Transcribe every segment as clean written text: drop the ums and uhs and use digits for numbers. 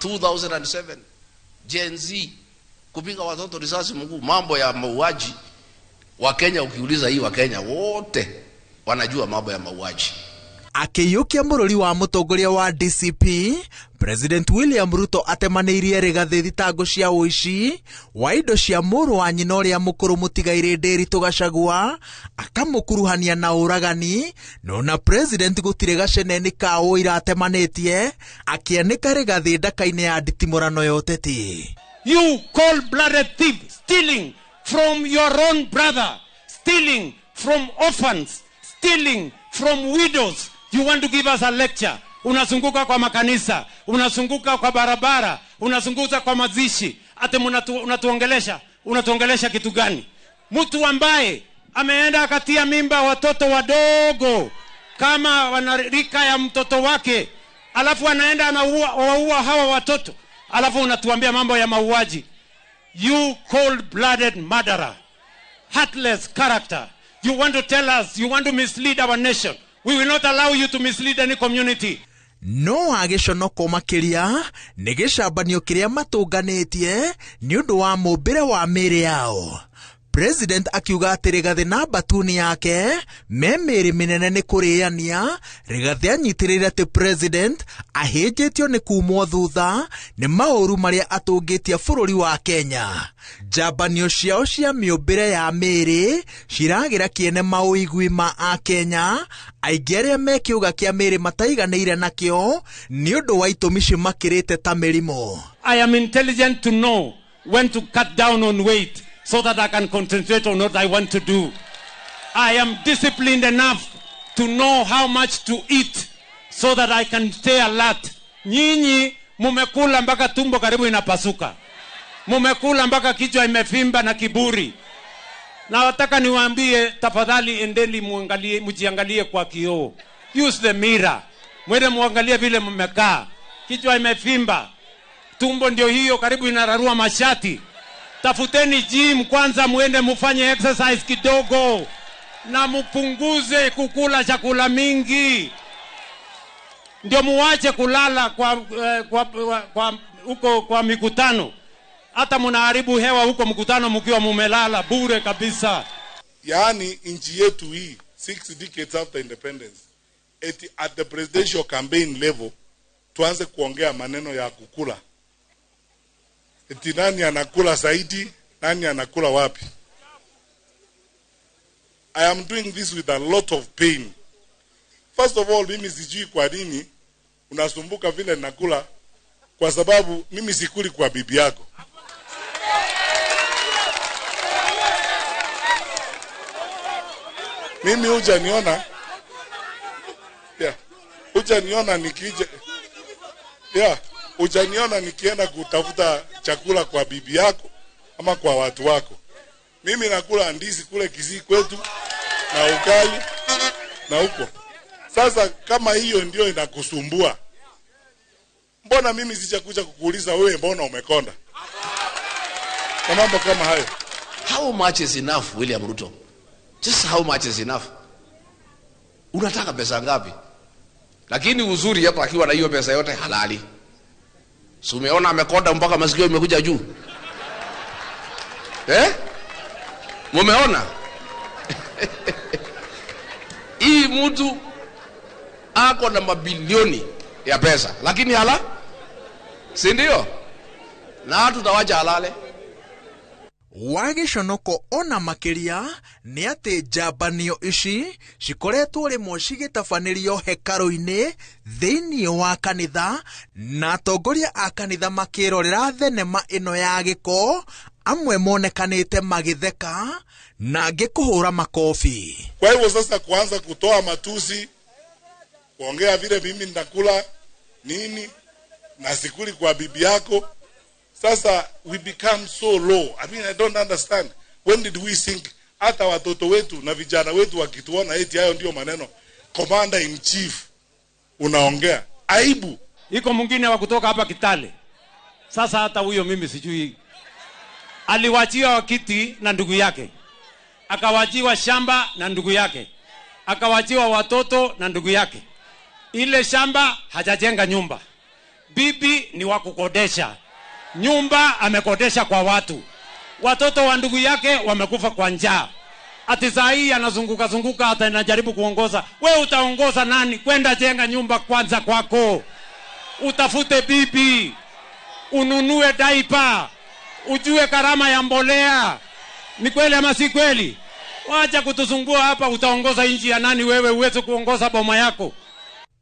2007 Gen Z kupiga watoto risasi mguu, mambo ya mauaji. Wakenya ukiuliza hii Wakenya wote wanajua mambo ya mauaji. Akĩiyũkia mũrũri wa mũtongoria wa DCP President William Ruto atemanĩirie Rigathĩ thitango cia ũici wa indo cia mũrũ wa nyina ũrĩa mũkũrũ mũtigairĩ Ndiritu Gachagua, akamũkuruhania na ũragani, no na President gũtirĩ gaceneni ka ũira atemanĩtie, akĩanĩka Rigathĩ ndaka-inĩ ya nditimũrano ya ũteti. You cold-blooded thief, stealing from your own brother, stealing from orphans, stealing from widows. You want to give us a lecture. Unazunguka kwa makanisa, unazunguka kwa barabara, unazunguka kwa mazishi. Ate unatuongelesha, unatuongelesha kitu gani? Mtu ambaye ameenda akatia mimba watoto wadogo kama wanarika ya mtoto wake, alafu anaenda anaua hawa watoto, alafu unatuambia mambo ya mauaji. You cold-blooded murderer, heartless character. You want to tell us, you want to mislead our nation. We will not allow you to mislead any community. No agĩconoko makĩria nĩ gĩcambanio kĩrĩa matũnganĩtie nĩ ũndũ wa mũmbĩre wa mĩĩrĩ yao. President akiuga atĩ Rigathĩ na mbatuni yake me mĩĩrĩ mĩnene nĩ kũrĩania. Rigathĩ anyitĩrĩire atĩ President ahĩnjĩtio nĩ kumwo thutha nĩ maũru marĩa atũngĩtie bũrũri wa Kenya. Njambanio ciao cia mĩũmbĩre ya mĩĩrĩ ciragĩra kĩene maũigui ma Akenya aingĩ arĩa me kĩũga kĩa mĩĩrĩ mataiganĩire nakĩo nĩ ũndũ wa itũmi cimakĩrĩte ta mĩrimũ. I am intelligent to know when to cut down on weight so that I can concentrate on what I want to do. I am disciplined enough to know how much to eat so that I can stay alert. Nyinyi mumekula mpaka tumbo karibu inapasuka. Mumekula mpaka kichwa imefimba na kiburi. Na nataka niwaambie, tafadhali endeni muangalie, mjiangalie kwa kioo. Use the mirror. Mwende muangalie vile mmekaa. Kichwa imefimba. Tumbo ndio hiyo karibu inararua mashati. Tafuteni gym kwanza, muende mufanye exercise kidogo na mupunguze kukula chakula mingi. Ndio muache kulala kwa huko kwa mikutano. Hata mnaharibu hewa huko mkutano mkiwa mumelala bure kabisa. Yaani nchi yetu hii 6 decades after independence, eti at the presidential campaign level tuanze kuongea maneno ya kukula. Eti nani anakula zaidi, nani anakula wapi? I am doing this with a lot of pain. First of all, mimi sijui kwa nini unasumbuka vile nakula, kwa sababu mimi sikuli kwa bibi yako. Mimi hujaniona. Yeah. Hujaniona nikija. Yeah. Hujaniona nikienda kutafuta chakula kwa bibi yako ama kwa watu wako. Mimi nakula ndizi kule Kisii kwetu na ugali na huko. Sasa kama hiyo ndio inakusumbua, mbona mimi sijakuja kukuuliza wewe mbona umekonda? Na mambo kama hayo. How much is enough, William Ruto? Just how much is enough? Unataka pesa ngapi? Lakini uzuri hapa akiwa na hiyo pesa yote halali. Si umeona amekonda mpaka masikio imekuja juu? Eh? Mumeona? Hii mtu ako na mabilioni ya pesa, lakini hala? Si ndio? Na tutawacha halale. Wagĩconoko ona makĩria nĩ atĩ njambanio ici cikoretwo rĩmwe cigĩtabanĩrio hekarũ-inĩ thĩinĩ wa kanitha, na atongoria a kanitha makĩrorera thenema ĩno ya gĩko, amwe monekanĩte magĩtheka na angĩ kũhũra makobi. Kwa hivyo sasa kuanza kutoa matusi, kuongea vile mimi nitakula nini na sikuli kwa bibi yako. Sasa we become so low. I mean, I don't understand. When did we think hata watoto wetu na vijana wetu wakituona eti hayo ndio maneno commander in chief unaongea? Aibu. Iko mwingine wa kutoka hapa Kitale. Sasa hata huyo mimi sijui. Aliwachiwa kiti na ndugu yake. Akawachiwa shamba na ndugu yake. Akawachiwa watoto na ndugu yake. Ile shamba hajajenga nyumba. Bibi ni wa kukodesha, nyumba amekodesha kwa watu, watoto wa ndugu yake wamekufa kwa njaa. Ati saa hii anazunguka zunguka, hata anajaribu kuongoza. We utaongoza nani? Kwenda jenga nyumba kwanza kwako, utafute bibi, ununue daipa, ujue gharama ya mbolea. Ni kweli ama si kweli? Wacha kutusumbua hapa. Utaongoza nchi ya nani wewe? Uweze kuongoza boma yako.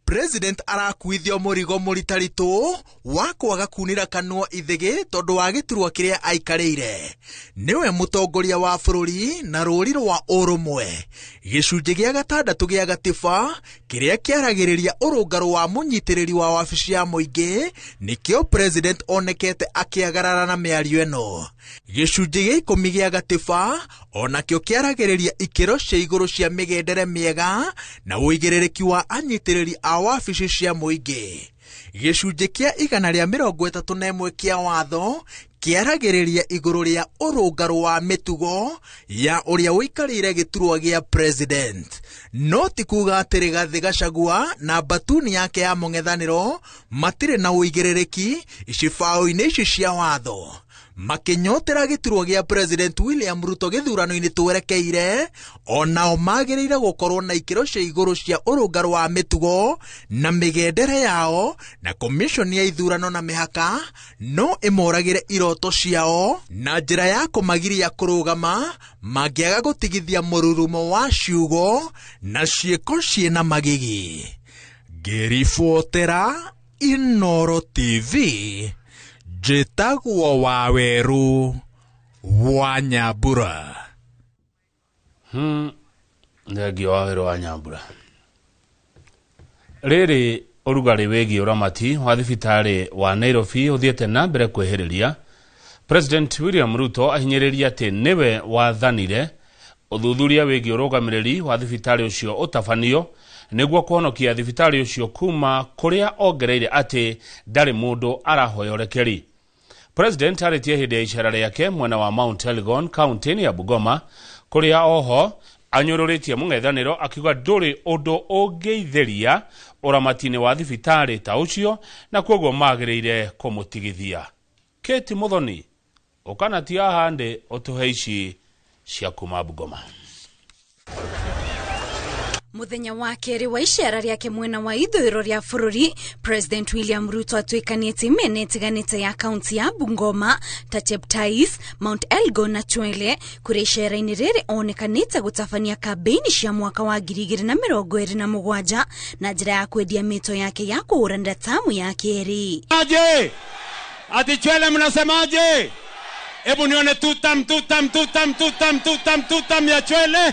President arakuithio mũrigo mũritaritũ wa kwaga kunĩra kanua ithĩgĩ tondũ wa gĩturwa kĩrĩa aikarĩire. Nĩwe mũtongoria wa bũrũri na rũri rwa ũrũmwe. Gĩcunjĩ gĩa gatandatũ gĩa gatiba kĩrĩa kĩaragĩrĩria ũrũngarũ wa mũnyitĩrĩri wa wabici ya mũingĩ nĩkĩo president onekete akĩagarara na mĩario ĩno. Gĩcunjĩ gĩa 10 gĩa gatiba onakĩo kĩaragĩrĩria ikĩro cia igũrũ cia mĩgendere mĩega na ũigĩrĩrĩki wa anyitĩrĩri a wabici cia mũingĩ. Gĩcunjĩ kĩa 131 kĩa watho kĩaragĩrĩria igũrũ rĩa ũrũngarũ wa mĩtugo ya ũrĩa ũikarĩire gĩturwa gĩa president. No ti kuga atĩ Rigathĩ Gachagua na mbatuni yake ya mũng'ethanĩro matirĩ na ũigĩrĩrĩki icibaũ-inĩ ici cia watho. Makinyotera gĩturwa gĩa President William Ruto gĩthurano-inĩ twerekeire, onao magĩrĩire gũkorwo na ikĩro cia igũrũ cia ũrũngarũ wa mĩtugo na mĩgendere yao, na commission ya ithurano na mĩhaka no ĩmoragĩre iroto ciao na njĩra ya kũmagiria kũrũgama mangĩaga gũtigithia mũrurumo wa ciugo na ciĩko ciĩna magigi. Ngĩribotera Inooro TV, njĩtagwo Waweru wa Nyambura. Thengio Waweru wa Nyambura. Rĩrĩ ũrugarĩ wĩgiĩ ũramati wa thibitarĩ wa Nairobi ũthiĩte na mbere kwĩhĩrĩria. President William Ruto ahinyĩrĩria atĩ nĩwe wathanire ũthuthuria wĩgiĩ ũrũgamĩrĩri wa thibitarĩ ũcio ũtabanio nĩguo kũhonokia thibitarĩ ũcio kuma kũrĩa ongereire atĩ ndarĩ mũndũ arahoya ũrekeri. President arĩtie hĩndĩ ya icera rĩake mwena wa Mount Elgon kaunti-inĩ ya Bungoma, kũrĩa oho anyũrũrĩtie mũng'ethanĩro akiuga ndũrĩ ũndũ ũngĩitheria ũramati-inĩ wa thibitarĩ ta ũcio na kwoguo magĩrĩire kũmũtigithia. Kate Muthoni ũkanatia handĩ ũtũhe ici cia kuma Bungoma. Muthenya wa kerĩ wa icera rĩake mwena wa ithũĩro rĩa bũrũri, President William Ruto atuĩkanĩtie mĩena ĩtiganĩte ya kaunti ya Bungoma ta Cheptais, Mount Elgon na Chwele, kũrĩa icera-inĩ rĩrĩ onekanĩte gũtabania kambĩini cia mwaka wa 2027 na njĩra ya kwendia mĩto yake ya kũhũranĩra tamu ya kerĩ. Aje! Ati Chwele mnasemaje? Hebu nione tutam tutam tutam tutam tutam tutam ya Chwele.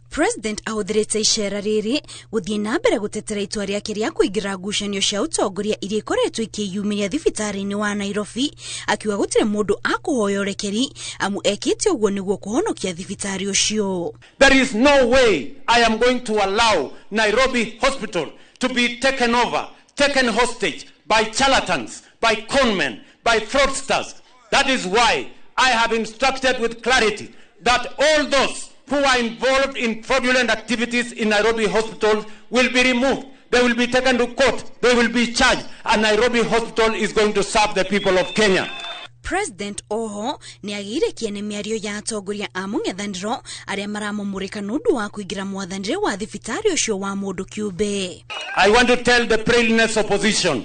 President ahũthĩrĩte icera rĩrĩ gũthiĩ na mbere gũtetera itua rĩake rĩa kũingĩra ngucanio cia ũtongoria iria ikoretwo ikĩyumĩria thibitarĩ-inĩ wa Nairobi, akiuga gũtirĩ mũndũ akũhoya ũrekeri amu ekĩte ũguo nĩguo kũhonokia thibitarĩ ũcio. There is no way I am going to allow Nairobi Hospital to be taken over, taken hostage by charlatans, by conmen, by fraudsters. That is why I have instructed with clarity that all those who are involved in fraudulent activities in Nairobi Hospital will be removed. They will be taken to court. They will be charged. And Nairobi Hospital is going to serve the people of Kenya. President oho nĩ agĩire kĩene mĩario ya atongoria a mũng'ethanĩro arĩa maramũmũrĩka nĩ ũndũ wa kũingĩra mwathanĩre wa thibitarĩ ũcio wa mũndũ kĩũmbe. I want to tell the brainless opposition,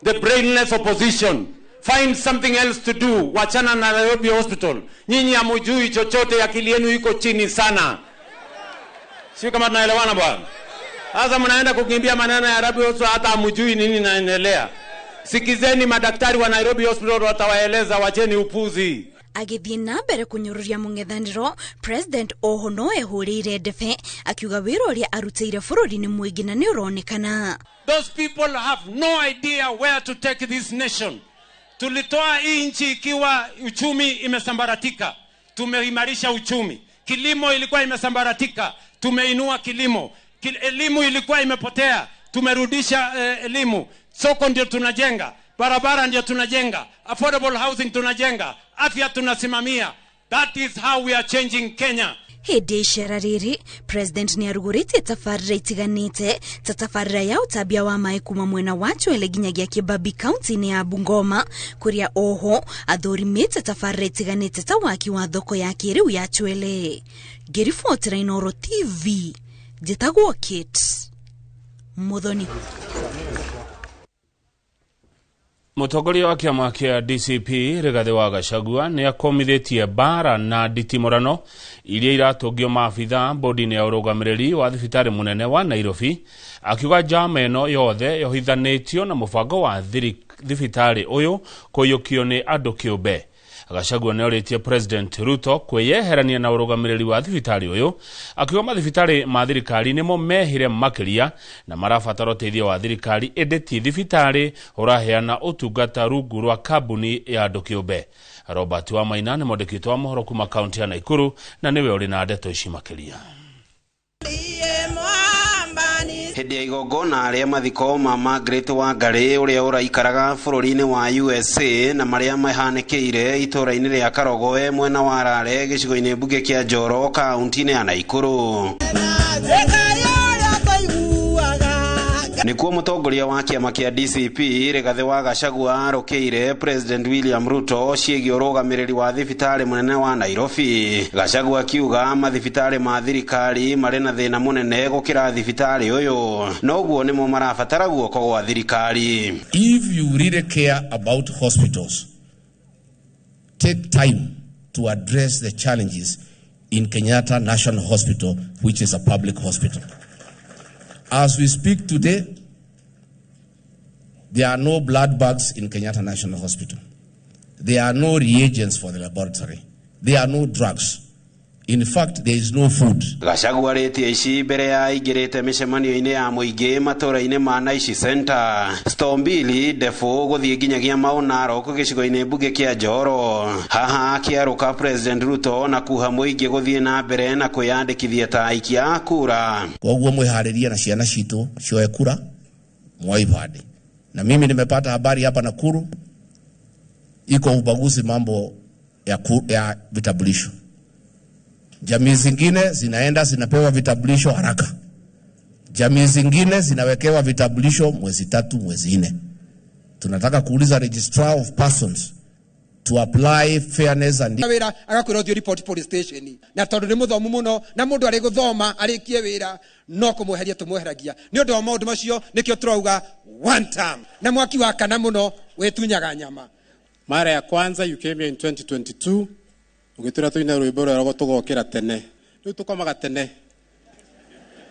the brainless opposition, find something else to do. Wachana na Nairobi Hospital. Nyinyi hamujui chochote, akili yenu iko chini sana. Sio kama tunaelewana bwana? Sasa mnaenda kukimbia maneno ya Nairobi Hospital, hata hamujui nini inaendelea. Sikizeni madaktari wa Nairobi Hospital watawaeleza, wacheni upuzi. Agĩthiĩ na mbere kũnyũrũria mũng'ethanĩro, President oho no ehũrĩire ndebe akiuga wĩra ũrĩa arutĩire bũrũri nĩ mũingĩ na nĩ ũronekana. Those people have no idea where to take this nation. Tulitoa hii nchi ikiwa uchumi imesambaratika, tumeimarisha uchumi. Kilimo ilikuwa imesambaratika, tumeinua kilimo. Elimu ilikuwa imepotea, tumerudisha elimu. Soko ndio tunajenga, barabara ndio tunajenga, affordable housing tunajenga, afya tunasimamia. That is how we are changing Kenya. Hĩndĩ ya icera rĩrĩ, President nĩ arugũrĩtie tabarĩra itiganĩte ta tabarĩra ya ũtambia wa maĩ kuma mwena wa Chwele nginyagia Kibabii kaunti-inĩ ya Bungoma, kũrĩa oho athũrimĩte tabarĩra itiganĩte ta waki wa thoko ya kĩrĩu ya Chwele. Ngĩribotera Inooro TV, njĩtagwo Kate Muthoni. Mũtongoria wa kĩama kĩa DCP Rigathĩ wa Gachagua nĩ akomithĩtie mbara na nditimũrano iria iratũngio maabitha bodi-inĩ ya ũrũgamĩrĩri wa thibitarĩ mũnene wa Nairobi, akiuga njama ĩno yothe yohithanĩtio na mũbango wa thibitarĩ ũyũ kũiyũkio nĩ andũ kĩũmbe. Gachagua nĩ orĩtie President Ruto kwĩyeherania na ũrũgamĩrĩri wa thibitarĩ ũyũ, akiuga mathibitarĩ ma thirikari nĩmo mehire makĩria na marabatara ũteithio wa thirikari, ĩndĩ ti thibitarĩ ũraheana ũtungata rungu rwa kambuni ya andũ kĩũmbe. Robert Wamaina nĩ mwandĩki witũ wa mohoro kuma kaunti ya Nakuru na nĩwe ũrĩ na ndeto ici makĩria. Hĩndĩ ya igongona rĩa mathiko ma Margaret Wangari ũrĩa ũraikaraga bũrũri-inĩ wa USA na marĩa mahanĩkĩire itũũra-inĩ rĩa Karogoe mwena wa Rare gĩcigo-inĩ mbunge kĩa Njoro kaunti-inĩ ya Nakuru. Nĩkuo mũtongoria wa kĩama kĩa DCP Rigathĩ wa Gachagua arũkĩire President William Ruto ciĩgiĩ ũrũgamĩrĩri wa thibitarĩ mũnene wa Nairobi. Gachagua akiuga mathibitarĩ ma thirikari marĩ na thĩna mũnene gũkĩra thibitarĩ ũyũ, noguo nĩmo marabatara guoko gwa thirikari. If you really care about hospitals, take time to address the challenges in Kenyatta National Hospital, which is a public hospital. As we speak today, there are no blood bags in Kenyatta National Hospital. There are no reagents for the laboratory. There are no drugs. In fact, there is no food. Gachagua arĩtie ici mbere ya aingĩrĩte mĩcemanio-inĩ ya mũingĩ matũũra-inĩ ma Naishi Center, Stombili, Ndebũ gũthiĩ nginyagia Mau Narok gĩcigo-inĩ mbunge kĩa Njoro. Haha akĩarũka President Ruto na kuha mũingĩ gũthiĩ na mbere na kwĩyandĩkithia ta aikia a kura. Koguo mwĩharĩrie na ciana citũ cioe kura mwoe ibandĩ. Na mimi nimepata habari hapa Nakuru iko ubaguzi mambo ya vitambulisho. Jamii zingine zinaenda zinapewa vitambulisho haraka. Jamii zingine zinawekewa vitambulisho mwezi 3, mwezi 4. Tunataka kuuliza Registrar of Persons to apply fairness and wira agakwira uthie report police station na tondu ni muthomu muno na mundu ari guthoma arikie wira no kumweheria tumweheragia ni undu wa maundu macio nikio turauga one term na mwaki wa kana muno witunyaga nyama. Mara ya kwanza you came here in 2022 ugitwira tuine rwimbo rwerwo tugokira tene riu tukomaga tene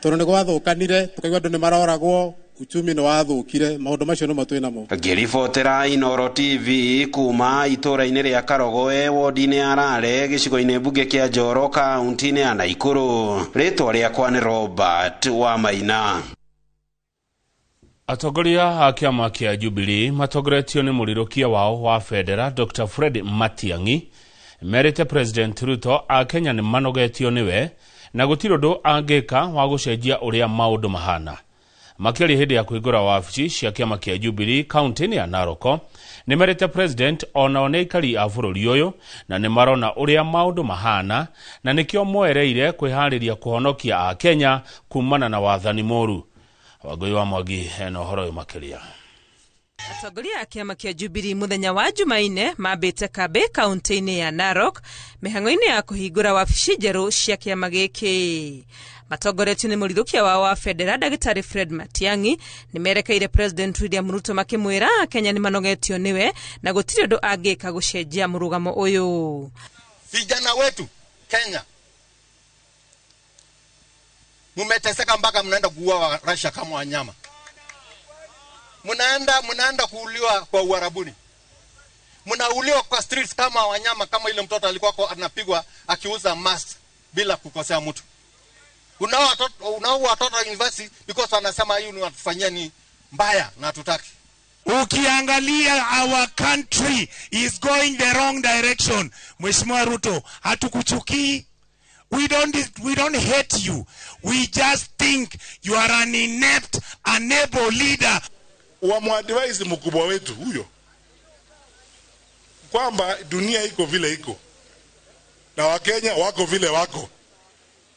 tondu ni gwathukanire tukaigua andu ni maroragwo uchumi ni wathukire maundu macio nimo twinamo. Ngĩribotera Inooro TV kuma itũũra-inĩ rĩa Karogoe wodi-inĩ ya Rare gĩcigo-inĩ mbunge kĩa Njoro kaunti-inĩ ya Nakuru, rĩtwa rĩakwa nĩ Robert Wamaina. Atongoria a kĩama kĩa Jubilee matongoretio nĩ mũrirũkia wao wa bendera Dr. Fred Matiang'i merĩte President Ruto a Kenya nĩ manogetio nĩwe na gũtirĩ ũndũ angĩka wa gũcenjia ũrĩa maũndũ mahana. Makĩaria hĩndĩ ya kũhingũra wabici cia kĩama kĩa Jubilee kaunti-inĩ ya Narok nĩ merĩte President onao nĩ aikari a bũrũri ũyũ na nĩ marona ũrĩa maũndũ mahana na nĩkĩo moereire kwĩharĩria kũhonokia a Kenya kumana na wathani mũru. Wangũi wa Mwangi ena ũhoro ũyũ makĩria. Atongoria a kĩama kĩa Jubilee mũthenya wa Jumaine mambĩte kambĩ kaunti-inĩ ya Narok mĩhang'o-inĩ ya kũhingũra wabici njerũ cia kĩama gĩkĩ. Matongoretio nĩ mũrithũkia wao wa bendera Ndagĩtarĩ Fred Matiang'i nĩ merekeire President William Ruto makĩmwĩra Kenya nĩ manogetio nĩwe na gũtirĩ ũndũ angĩka gũcenjia mũrũgamo ũyũ. Vijana wetu Kenya mumeteseka mpaka mnaenda kuua Russia kama wanyama. Mnaenda kuuliwa kwa Uarabuni. Mnauliwa kwa streets kama wanyama, kama ile mtoto alikuwa anapigwa akiuza mask bila kukosea mtu. Unao watoto university because wanasema hii unatufanyia ni mbaya na hatutaki. Ukiangalia our country is going the wrong direction. Mheshimiwa Ruto, hatukuchukii. We don't hate you. We just think you are an inept, unable leader. Wamuadvise mkubwa wetu huyo kwamba dunia iko vile iko na Wakenya wako vile wako.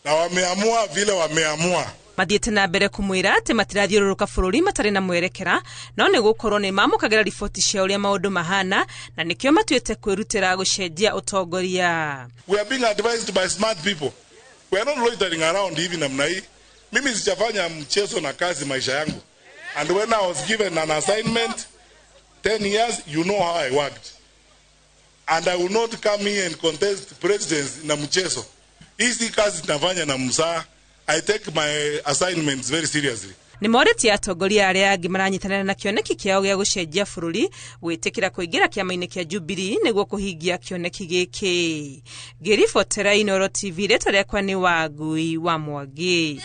Na wameamua vile wameamua. Mathiĩte na mbere kũmwĩra atĩ matirathiũrũrũka bũrũri matarĩ na mwerekera, no nĩ gũkorwo nĩ mamũkagĩra riboti cia ũrĩa maũndũ mahana na nĩkĩo matuĩte kwĩrutĩra gũcenjia ũtongoria. We are being advised by smart people. We are not loitering around hivi namna hii. Mimi sijafanya mchezo na kazi maisha yangu. And when I was given an assignment, 10 years, you know how I worked. And I will not come here and contest presidency na mchezo. Hizi kazi tunafanya na msaa. I take my assignments very seriously. Nĩ morĩtie atongoria arĩa angĩ maranyitanĩra na kĩoneki kĩao gĩa gũcenjia bũrũri gwĩtĩkĩra kũingĩra kĩama-inĩ kĩa Jubilee nĩguo kũhingia kĩoneki gĩkĩ. Ngĩribotera Inooro TV, rĩtwa rĩakwa nĩ Wangui wa Mwangi.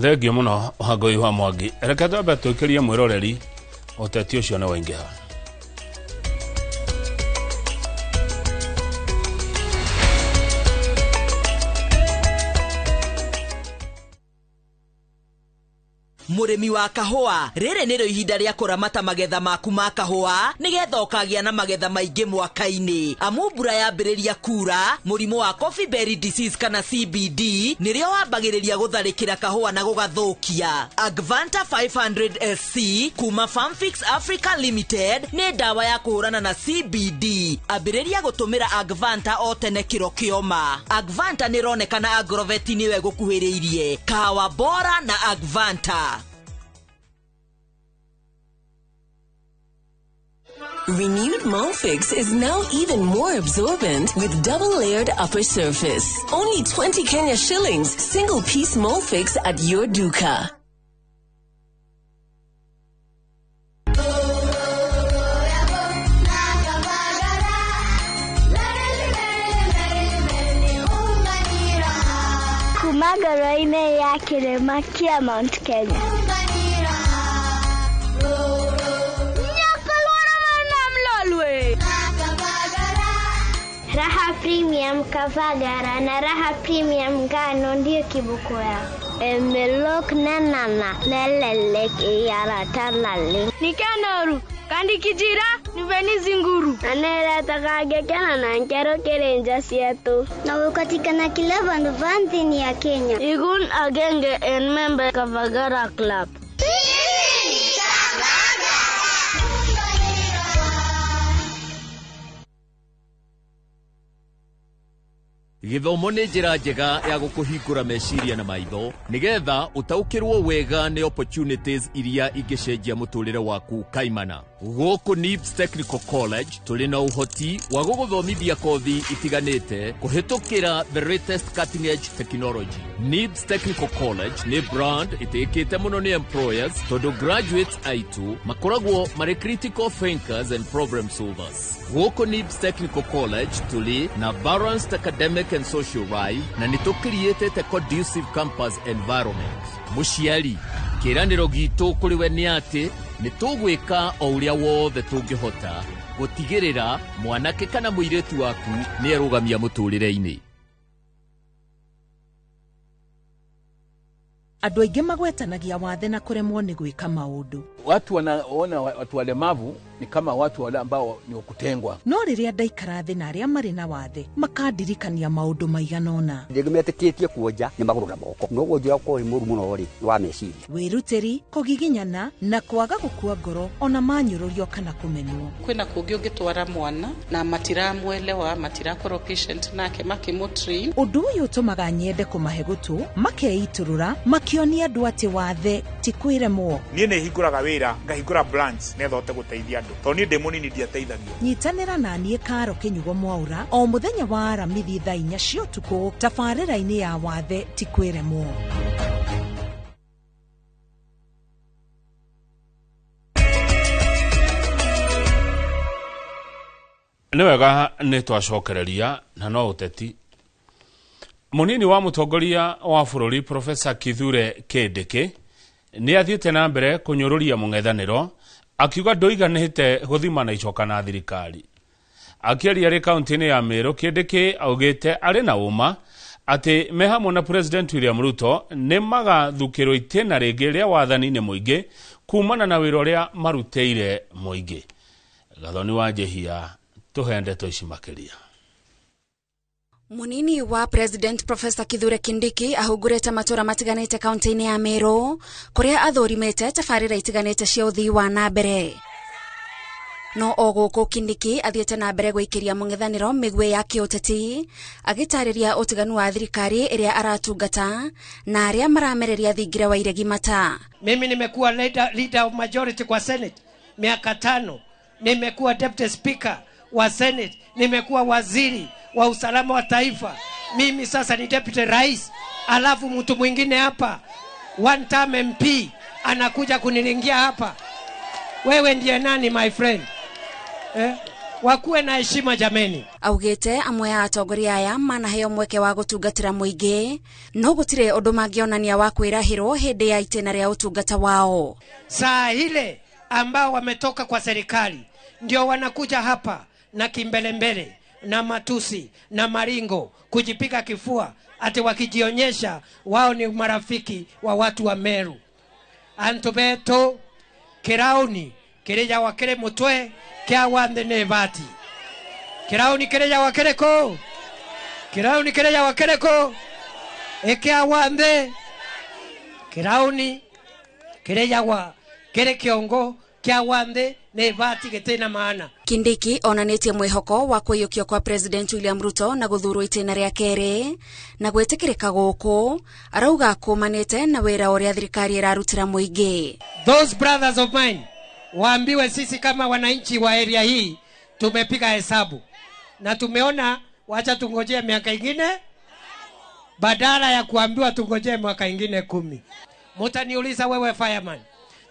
Thengio mũno Wangui wa Mwangi. Reke twambe twĩkĩrie mwĩroreri ũteti ũcio nĩ waingĩha. Mũrĩmi wa kahũa, rĩrĩ nĩrĩo ihinda rĩa kũramata magetha maku ma kahũa nĩgetha ũkagĩa na magetha maingĩ mwaka-inĩ. Amu mbura yambĩrĩria kura, mũrimũ wa coffee berry disease kana CBD nĩrĩo wambagĩrĩria gũtharĩkĩra kahũa na gũgathũkia. Agvanta 500 SC kuma Farmfix Africa Limited nĩ ndawa ya kũhũrana na CBD. Ambĩrĩria gũtũmĩra Agvanta o tene kĩro kĩoma. Agvanta nĩronekana Agrovet nĩwe gũkuhĩrĩirie. Kahawa bora na Agvanta. Renewed Molfix is now even more absorbent with double-layered upper surface. Only 20 Kenya shillings, single-piece Molfix at your duka. Kumagoroine ya kirima kia Mount Kenya. Raha Premium Kavagara na Raha Premium Ngano ndio kiboko yao. Emelok na nana lelelek yara talale. Nikanoru kandi kijira niveni zinguru. Anera takage kana na nkero kerenja sietu. Na ukatikana kila bandu vanti ya Kenya. Igun agenge en member Kavagara Club. Gĩthomo nĩ njĩra njega ya gũkũhingũra meciria na maitho nĩgetha ũtaũkĩrwo wega nĩ opportunities iria ingĩcenjia mũtũrĩre waku kaimana. Gũkũ NIBS Technical College tũrĩ na ũhoti wa gũgũthomithia kothi itiganĩte kũhĩtũkĩra the latest cutting edge technology. NIBS Technical College nĩ brand ĩtĩkĩte mũno nĩ employers tondũ graduates aitũ makoragwo marĩ critical thinkers and problem solvers. Gũkũ NIBS Technical College tũrĩ na balanced academic and social life na nĩ tũkiriĩtĩte conducive campus environment. Mũciari, kĩĩranĩro gitũ kũrĩ we nĩ atĩ nĩ tũgwĩka o ũrĩa wothe tũngĩhota gũtigĩrĩra mwanake kana mũirĩtu waku nĩ erũgamia mũtũrĩre-inĩ. Andũ aingĩ magwetanagia wathe na kũremwo nĩ gwĩka maũndũ. Watu wanaona watu walemavu ni kama watu wale ambao ni wakutengwa. No rĩrĩa ndaikara thĩ na arĩa marĩ na wathe makandirikania maũndũ maigana ũna. Rĩngĩ metĩkĩtie kuonja nĩ magũrũ na moko. No wonjia ũkorwo wĩ mũru mũno rĩ wa meciria. Wĩrutĩri, kũgiginyana na kwaga gũkua ngoro ona manyũrũrio kana kũmenwo. Kwĩna kũngĩ ũngĩtwara mwana na matiramwelewa, matirakorwo patient nake makĩmũtrain. Ũndũ ũyũ ũtũmaga nyende kũmahe gũtũ, makeitũrũra, makĩonia andũ atĩ wathe ti kwĩremwo. Niĩ nĩ hingũraga wĩra, ngahingũra branch nĩgetha hote gũteithia andũ. Tondũ niĩ ndĩ mũnini ndiateithagio. Nyitanĩra na niĩ Karo Kĩnyugo Mwaura o mũthenya wa Aramithi thaa 4 cia ũtukũ tabarĩra-inĩ ya wathe ti kwĩremwo. Nĩ wega nĩ twacokereria na no ũteti. Mũnini wa mũtongoria wa bũrũri Profesa Kithure Kindiki nĩ athiĩte na mbere kũnyũrũria mũng'ethanĩro akiuga ndũiganĩte gũthima na icoka na thirikari. Akĩaria arĩ kaunti-inĩ ya Meru, Kindiki augĩte arĩ na ũma atĩ me hamwe na President William Ruto nĩ magathukĩrwo itĩna rĩngĩ rĩa wathani-inĩ mũingĩ kumana na wĩra ũrĩa marutĩire mũingĩ. Gathoni wa Njehia tũhe ndeto ici makĩria. Munini wa President Professor Kithure Kindiki ahungurite matura matiganite kaunti-ini ya Meru kuria athurimite tabarira itiganite cia uthii wa na mbere. No o guku Kindiki athiete na mbere gwikiria mung'ethaniro migwe ya kiuteti agitariria utiganu wa thirikari iria aratungata na aria maramereria thingira wa iregi mata. Mimi nimekuwa leader of majority kwa Senate miaka 5, nimekuwa deputy speaker wa Senate, nimekuwa waziri wa usalama wa taifa, mimi sasa ni deputy rais, alafu mtu mwingine hapa one term MP anakuja kunilingia hapa. Wewe ndiye nani my friend? Wakuwe na heshima jameni. Augite amwe a atongoria aya manaheo mweke wa gutungatira muingi no gutire undu mangionania wa kwirahirwo hindi ya itena ria utungata wao. Saa ile ambao wametoka kwa serikali ndio wanakuja hapa na kimbelembele na matusi na maringo kujipiga kifua ati wakijionyesha wao ni marafiki wa watu wa Meru. Antubeto kirauni kireja wakere mutwe kia wande ne bati. Kirauni kireja wakere ko. Kirauni kireja wakere ko. Ekia wande kirauni kireja wa kere kiongo kia wande ne bati getena maana. Kindiki onanitie mwihoko wa kwiyukio kwa President William Ruto na guthurwo itena ria keri na gwitikirika guku arauga kumanite na wira uria thirikari irarutira muingi. Those brothers of mine waambiwe sisi kama wananchi wa area hii tumepiga hesabu na tumeona wacha tungojee miaka ingine badala ya kuambiwa tungojee mwaka ingine 10. Mutaniuliza wewe fireman,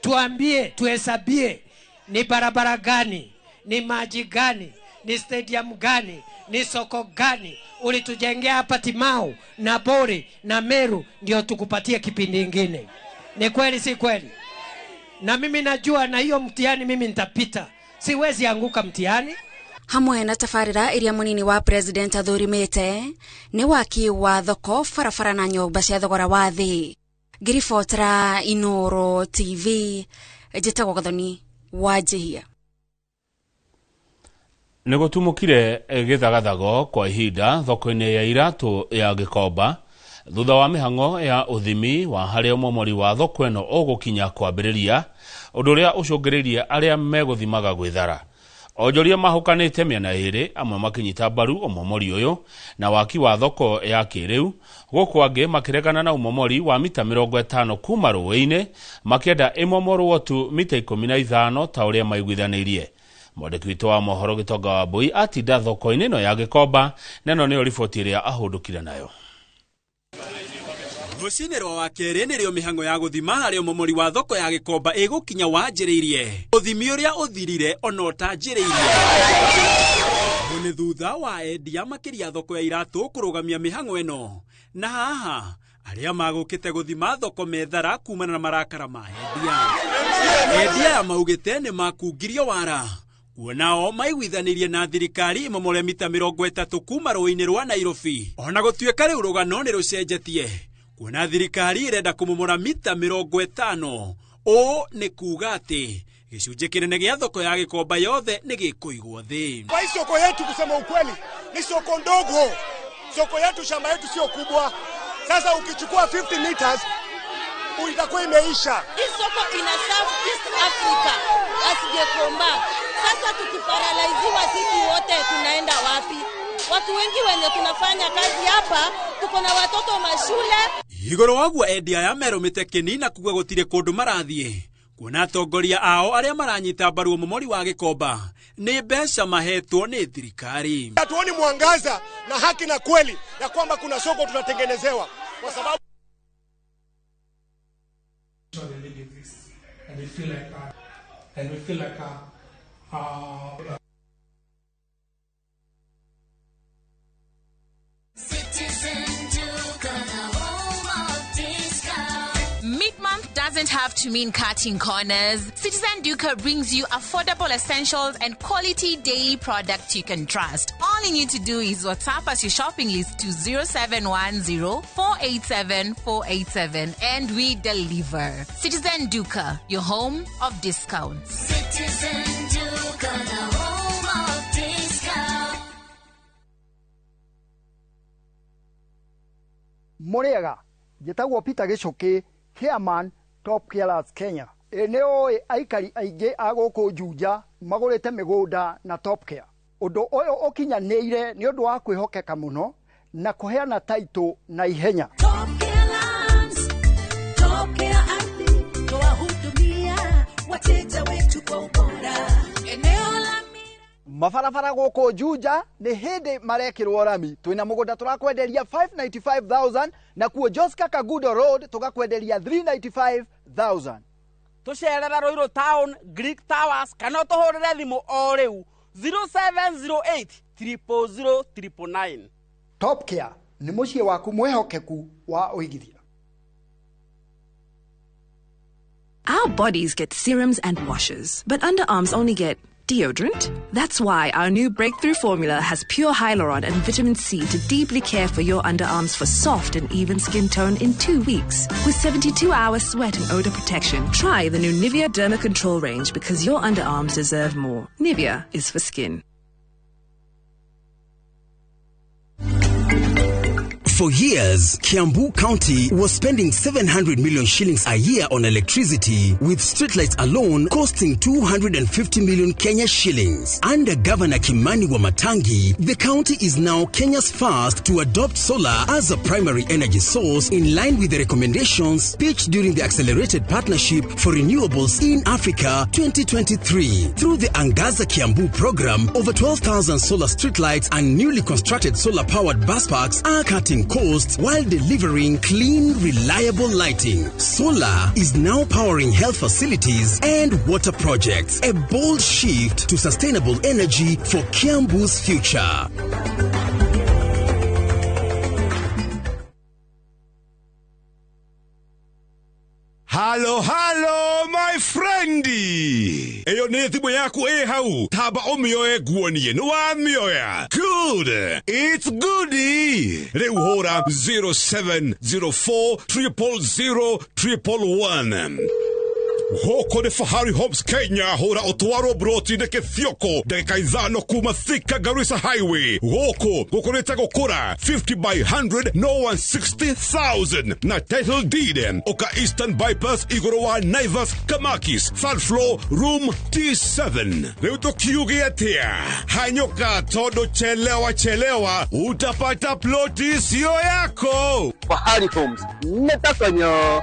tuambie tuhesabie ni barabara gani, ni maji gani, ni stadium gani, ni soko gani ulitujengea hapa Timau na Bori na Meru ndio tukupatie kipindi kingine. Ni kweli si kweli? Na mimi najua na hiyo mtihani mimi nitapita. Siwezi anguka mtihani. Hamwe na tabarira iria munini wa President athurimite ni waki wa thoko barabara na nyumba cia thogora wa thi. Ngiribotra Inoro TV, njitagwo Gathoni wa Njihia. Nĩ gũtumũkire gĩthagathago kwa ihinda thoko-inĩ ya iratũ ya Gĩkomba thutha wa mĩhang'o ya ũthimi wa harĩa ũmomori wa thoko ĩno ũgũkinya kwambĩrĩria, ũndũ ũrĩa ũcũngĩrĩirie arĩa megũthimaga gwĩthara. Onjoria mahũkanĩte mĩena ĩrĩ, amwe makĩnyita mbaru ũmomori ũyũ na waki wa thoko ya kĩrĩu, gũkũ angĩ makĩregana na ũmomori wa mita 50 kuma rũĩ-inĩ, makĩenda ĩmomorwo tu mita 15 ta ũrĩa maiguithanĩirie. Mwandĩki witũ wa mohoro Gĩtonga wa Mbui atinda thoko-inĩ ĩno ya Gĩkomba, na ĩno nĩyo riboti ĩrĩa ahũndũkire nayo. Rũcinĩ rwa wakerĩ nĩrĩo mĩhang'o ya gũthima harĩa ũmomori wa thoko ya Gĩkomba ĩgũkinya wanjĩrĩirie. Ũthimi ũrĩa ũthirire ona ũtanjĩrĩirie. Nĩ thutha wa endia makĩria thoko ya iratũ kũrũgamia mĩhang'o ĩno. Na haha arĩa magũkĩte gũthima thoko methara kumana na marakara ma endia. Endia aya maugĩte nĩ makungirio wara. Kuona o maiguithanĩirie na thirikari ĩmomore mita 30 kuma rũĩ-inĩ rwa Nairobi. Ona gũtuĩka rĩu rũgano nĩ rũcenjetie. Kuona thirikari ĩrenda kũmomora mita 50. Ũũ nĩ kuuga atĩ gĩcunjĩ kĩnene gĩa thoko ya Gĩkomba yothe nĩ gĩkũigwo thĩ. Kwa hii soko yetu kusema ukweli ni soko ndogo. Soko yetu, shamba yetu sio kubwa. Sasa ukichukua 50 meters itakuwa imeisha. Hii soko ina serve East Africa as Gĩkomba. Sasa tukiparalaiziwa sisi wote tunaenda wapi? Watu wengi wenye tunafanya kazi hapa tuko na watoto mashule. Igũrũ waguo endia aya merũmĩte kĩni na kuga gũtirĩ kũndũ marathiĩ. Kuona atongoria ao arĩa maranyita mbaru ũmomori wa Gĩkomba nĩ mbeca mahetwo nĩ thirikari. Hatuoni mwangaza na haki na kweli ya kwamba kuna soko tunatengenezewa kwa sababu and we feel like Mid-month doesn't have to mean cutting corners. Citizen Duka brings you affordable essentials and quality daily products you can trust. All you need to do is WhatsApp us your shopping list to 0710 487 487 and we deliver. Citizen Duka, your home of discounts. Citizen Duka, the home of discounts. Mũrĩega, njĩtagwo Peter Gĩcũkĩ, chairman Top Carers Kenya. Ĩ nĩ ũĩ aikari aingĩ a gũkũ Juja magũrĩte mĩgũnda na Top Care. Ũndũ ũyũ ũkinyanĩire nĩ ũndũ wa kwĩhokeka mũno na kũheana taitũ na ihenya. Top Care Ardhi twahudumia wateja wetu kwa ubora. Eneo la Mabarabara gũkũ Juja nĩ hĩndĩ marekĩrwo rami. Twĩna mũgũnda tũrakwenderia 595,000 nakuo Joska Kagudo Road tũgakwenderia 395,000. Tũcerera Ruiru Town, Greek Towers kana ũtũhũrĩre thimũ o rĩu 0708 000 999. Top Care nĩ mũciĩ waku mwĩhokeku wa ũigithia. Our bodies get serums and washes, but underarms only get deodorant. That's why our new breakthrough formula has pure hyaluron and vitamin C to deeply care for your underarms for soft and even skin tone in 2 weeks. With 72-hour sweat and odor protection, try the new Nivea Derma Control range because your underarms deserve more. Nivea is for skin. For years, Kiambu County was spending 700 million shillings a year on electricity, with streetlights alone costing 250 million Kenya shillings. Under Governor Kimani Wamatangi, the county is now Kenya's first to adopt solar as a primary energy source in line with the recommendations pitched during the Accelerated Partnership for Renewables in Africa 2023. Through the Angaza Kiambu program, over 12,000 solar streetlights and newly constructed solar-powered bus parks are cutting costs while delivering clean, reliable lighting. Solar is now powering health facilities and water projects. A bold shift to sustainable energy for Kiambu's future. Halo, halo, my friendi. Eyo nĩ thimũ yaku ĩ hau. Tamba ũmĩoe nguonie nĩ wamĩoya. Good. It's goodie. Rĩu hũra 0704 000 111. Gũkũ nĩ Fahari Homes Kenya. Hũra ũtwarwo broti-inĩ kĩthioko ndagĩka 5 kuma Thika Garissa Highway. Gũkũ gũkũrĩte gũkũra 50 by 100 no 160,000 na title deed. Ũka Eastern Bypass igũrũ wa Naivas Kamakis, third floor room T7. Rĩu tũkiuge atĩa? Hanyũka tondũ chelewa chelewa utapata ploti sio yako. Fahari Homes nĩtakonyo.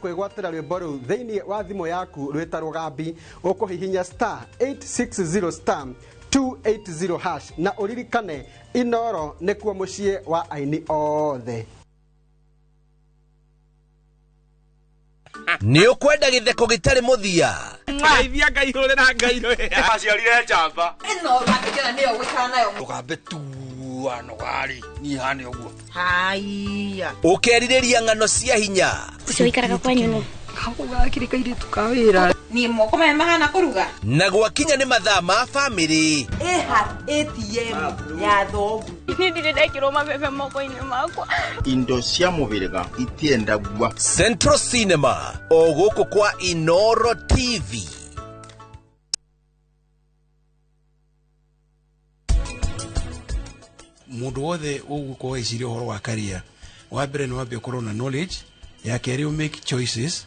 Kwĩgwatĩra rwĩmbo rũu thĩinĩ wa thimũ yaku rwĩta rũgambi ũkũhihinya star 860 star 280 hash na ũririkane Inoro nĩkuo mũciĩ wa aini othe. Nĩ ũkwenda gĩtheko gĩtarĩ mũthia. Ngeithia Ngai hũrĩra Ngai rwĩra. Aciarire njamba. Ĩno ũrakĩkena nĩyo gũikara nayo. Rũgambe tuano gari niĩ hane ũguo. Haiya. Ũkerirĩria ng'ano cia hinya. Ũcio ũikaraga kwanyu nũ? Gakĩrĩ kairĩtu ka wĩra. Niĩ moko maya mahana kũruga. Na gwakinya nĩ mathaa ma bamĩrĩ. Ĩha ATM ya thogu. Niĩ ndirĩ ndekĩrwo mabebe moko-inĩ makwa. Indo cia mũhĩrĩga itiendagua. Central Cinema o gũkũ kwa Inoro TV. Mũndũ wothe ũgũkorwo eciria ũhoro wa career, wa mbere nĩ wambe ũkorwo na knowledge, ya kerĩ you make choices,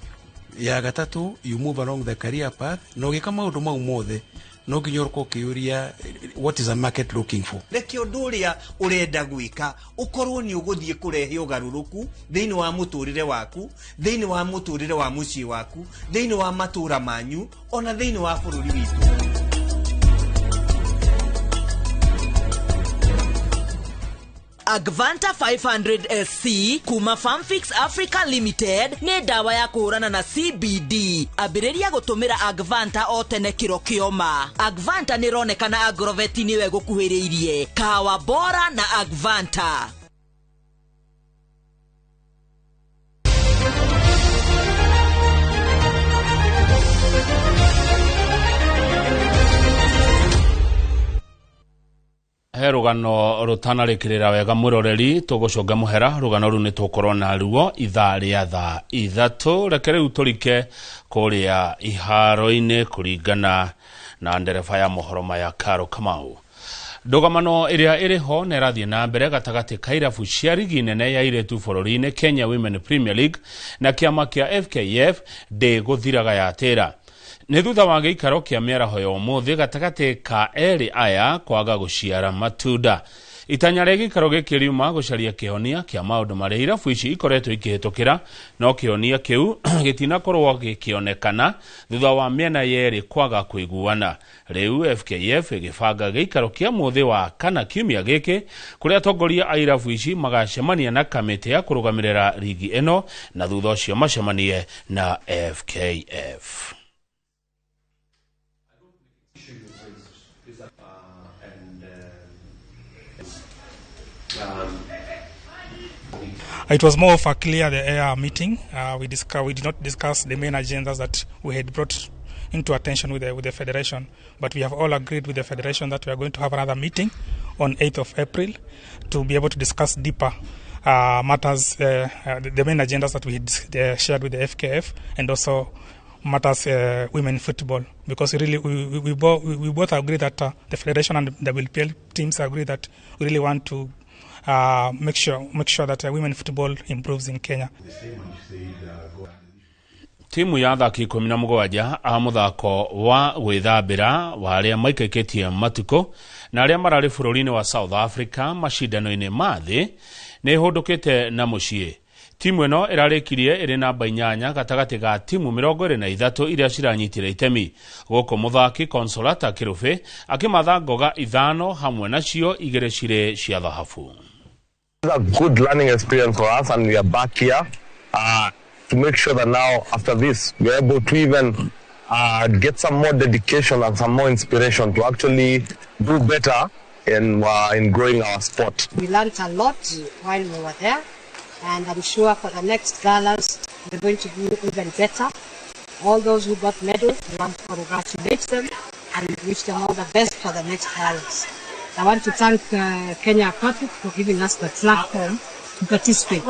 ya gatatũ you move along the career path, na ũgĩka maũndũ mau mothe no nginya ũkorwo ũkĩũria what is a market looking for. Reke ũndũ ũrĩa ũrenda gwĩka ũkorwo nĩ ũgũthiĩ kũrehe ũgarũrũku thĩinĩ wa mũtũrĩre waku, thĩinĩ wa mũtũrĩre wa mũciĩ waku, thĩinĩ wa matũra manyu, ona thĩinĩ wa bũrũri witũ. Agvanta 500 SC kuma Farmfix Africa Limited nĩ ndawa ya kũhũrana na CBD. Ambĩrĩria gũtũmĩra Agvanta o tene kĩro kĩoma. Agvanta nĩ ĩronekana Agrovet nĩwe gũkuhĩrĩirie. Kahawa bora na Agvanta. He rũgano rũtanarĩkĩrĩra wega mwĩroreri, tũgũcũnga mũhera rũgano rũu nĩ tũgũkorwo naruo ithaa rĩa thaa 3. Reke rĩu tũrike kũrĩa iharo-inĩ kũringana na ndereba ya mohoro maya Karo Kamau. Ndũgamano ĩrĩa ĩrĩ ho na ĩrathiĩ na mbere gatagatĩ ka irabu cia rigi nene ya airĩtu bũrũri-inĩ Kenya Women Premier League na kĩama kĩa FKF ndĩgũthiraga yatĩra. Nĩ thutha wa gĩikaro kĩa mĩaraho ya ũmũthĩ gatagatĩ ka erĩ aya kwaga gũciara matunda. Itanya rĩa gĩikaro gĩkĩ riuma gũcaria kĩhonia kĩa maũndũ marĩa irabu ici ikoretwo ikĩhĩtũkĩra, no kĩhonia kĩu gĩtinakorwo gĩkĩonekana thutha wa mĩena yerĩ kwaga kũiguana. Rĩu FKF ĩgĩbanga gĩikaro kĩa mũthĩ wa kana kiumia gĩkĩ kũrĩa atongoria a irabu ici magacemania na kamĩtĩ ya kũrũgamĩrĩra rigi ĩno na thutha ũcio macemanie na FKF. It was more of a clear the air meeting. We did not discuss the main agendas that we had brought into attention with the federation, but we have all agreed with the federation that we are going to have another meeting on 8th of April to be able to discuss deeper matters, the main agendas that we had shared with the FKF, and also matters women football, because really we both agree that the federation and the WPL teams agree that we really want to make sure that women football improves in Kenya. Timu ya athaki 17 a muthako wa gwĩthambĩra wa arĩa maikaikĩtie matukũ na arĩa mararĩ bũrũri-inĩ wa South Africa macindano-inĩ ma thĩ nĩ ĩhũndũkĩte na mũciĩ. Timu ĩno ĩrarĩkirie ĩrĩ namba 8 gatagatĩ ga timu 23 iria ciranyitire itemi. Gũkũ mũthaki Consolata Kĩrũbĩ akĩmatha ngoga 5 hamwe nacio 2 cirĩ cia thahabu. It's a good learning experience for us, and we are back here to make sure that now after this we are able to even get some more dedication and some more inspiration to actually do better in growing our sport. We learned a lot while we were there, and I'm sure for the next galas we're going to do even better. All those who got medals, we want to congratulate them and wish them all the best for the next galas. I want to thank Kenya Aquatic for giving us the platform to participate.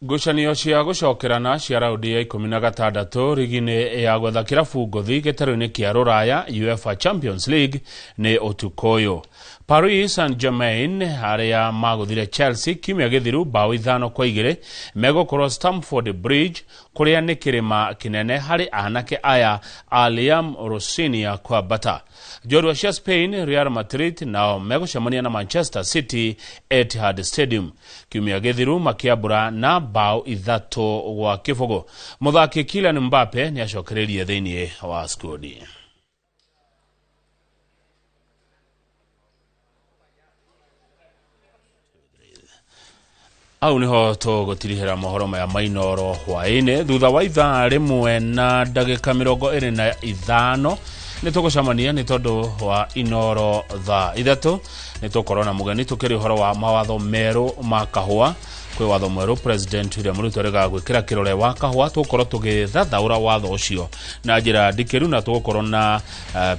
Ngucanio cia gũcokerana cia raundi ya 16 rigi-inĩ ya gwetha kĩrabu ngũthi gĩtarũ-inĩ kĩa Rũraya UEFA Champions League nĩ ũtukũ ũyũ. Paris Saint-Germain arĩa magũthire Chelsea kiumia gĩthiru bao 5-2 megũkorwo Stamford Bridge kũrĩa nĩ kĩrĩma kĩnene harĩ anake aya a Liam Rosenior kwambata. Njorua cia Spain Real Madrid nao megũcemania na Manchester City Etihad Stadium kiumia gĩthiru makĩambũra na bao 3-0. Mũthaki Kylian Mbappe nĩ acokereirie thĩinĩ wa skuadi. Au niho tũgũtirihĩra mohoro maya mainoro hwaĩ-inĩ thutha wa ithaa rĩmwe na ndagĩka 25 nĩ tũgũcemania nĩ tondũ wa Inoro thaa 3 nĩ tũkorwo na mũgeni tũkĩrĩ ũhoro wa mawatho merũ ma kahũa. Kwĩ watho mwerũ President William Ruto arega gwĩkĩra kĩrore wa kahũa, tũgũkorwo tũgĩthathaũra watho ũcio na njĩra ndikĩru, na tũgũkorwo na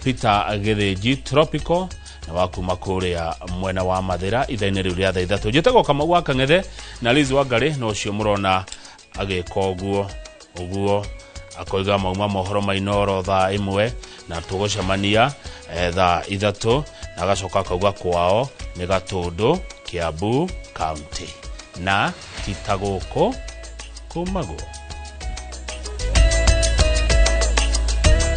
Peter Gĩthĩnji Tropical na wa kuma kũrĩa mwena wa Mathĩra ithaa-inĩ rĩu rĩa thaa 3. Njĩtagwo Kamau wa Kang'ethe na Liz Wangari na ũcio mũrona agĩka ũguo ũguo akoiga mauma mohoro ma Inoro thaa 1 na tũgũcemania thaa 3 na agacoka akauga kwao nĩ Gatũndũ Kiambu County na ti ta gũkũ kumagwo.